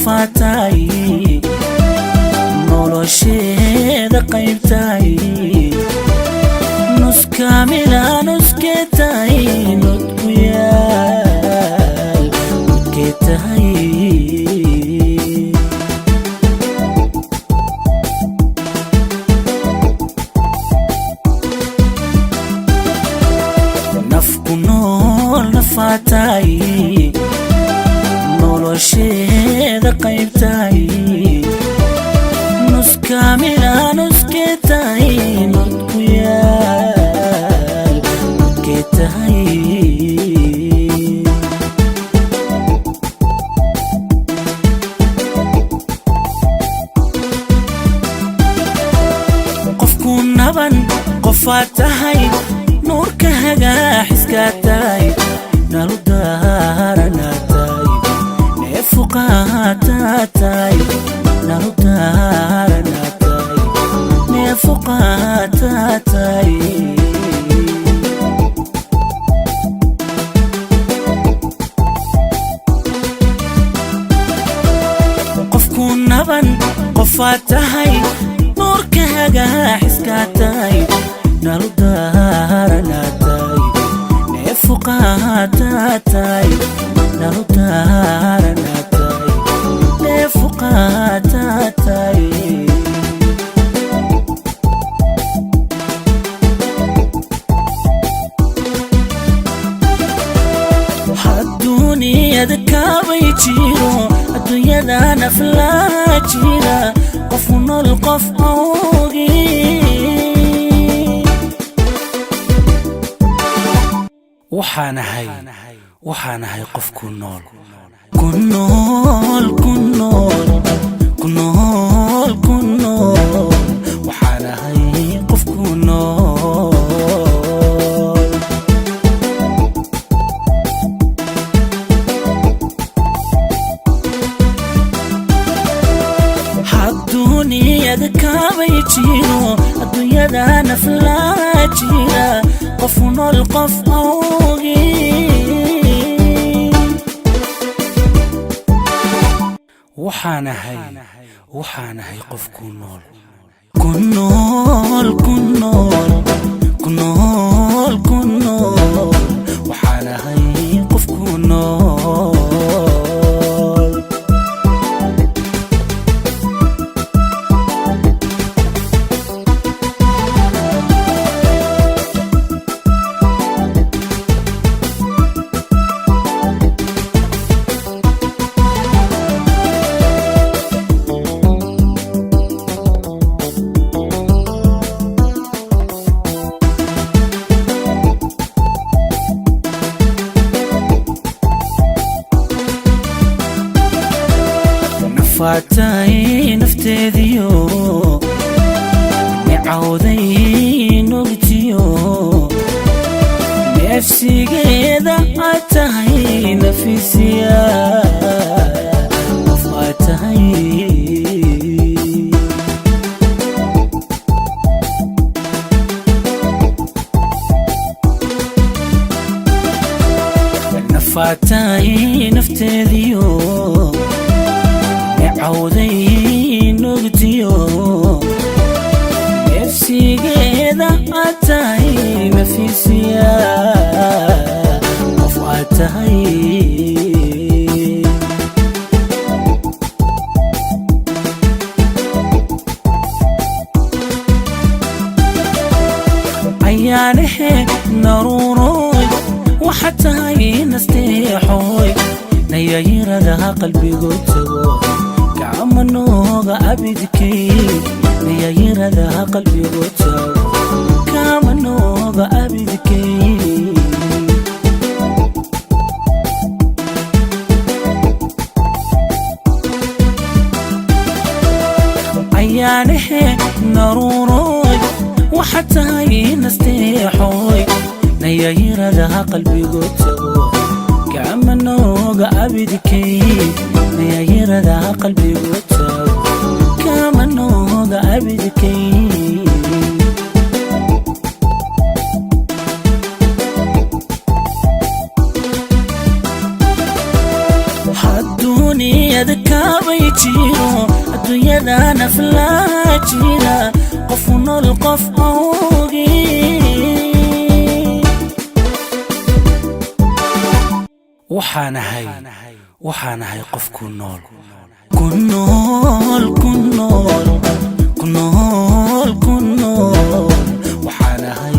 Nafaatahay, nolosheeda qaybtahay, nuskamila nuskee tahay, nodku yaal nodkee tahay. Nafku nool nafaatahay, nolosheeda qaybtahay, nuskamila nuskee tahay, nodku yaal nodkee tahay. Qofku naban qofaad tahay, nuurka hagaaxiskaa tahay, nalu daaranaa tahay, neefuqaataa tahay, nalu daaranaa tahay, neefuqaataa tahay. Qofku naban qofaad tahay, nuurka hagaaxiskaa tahay, nalu daaranaa tahay, neefuqaataa tahay, nalu daaranaa tahay, neefuqaataa tahay. Adduunyada kaabay jiro, adduunyada naflaa jira, qofu nool qof awgi. Waxaan ahay qofku nool, ku nool, ku nool, ku nool, ku nool. Waxaan ahay qofku nool. Adduunyada kaabay jiro, adduunyada naflaa jira, qofu nool qof awgi. Waxaan ahay qofku nool, ku nool, ku nool, ku nool, ku nool. Waxaan ahay qofku nool. Nafaatay nafteediyo, nicawday nugtiyo, neefsigeeda aad tahay, nafisiya qof aad tahay. Nafaatay nafteediyo, nicawday nugtiyo, neefsigeeda aad tahay, nafisiya qof aad tahay. Ayaanahe naruuroy, waxaad tahay nasteexooy, nayayiradaha qalbigood tago, gacma nooga abidkay, nayayiradaha qalbigood tago, kama nooga abidkay. Ayaanahe naruuroy, waxaad tahay nasteexooy, nayayiradaha qalbigood tago, gacma nooga abidkay, nayayiradaha qalbigood tago, kama nooga abidkay. Adduunyada kaabay Adduunyada naflaa jira, qofu nool qof awgii. Waxaan ahay qof ku nool, ku nool, ku nool, ku nool, ku nool. Waxaan ahay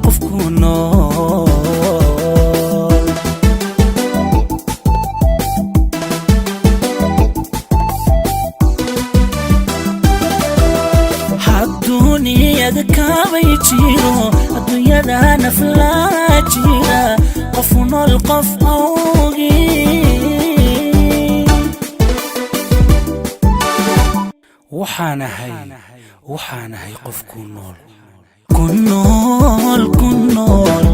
qof ku nool. Hadduu niyad kaabay jiro, adduunyada naflaa jira, qofu nool qof awgii. Waxaan ahay qof ku nool, ku nool, ku nool.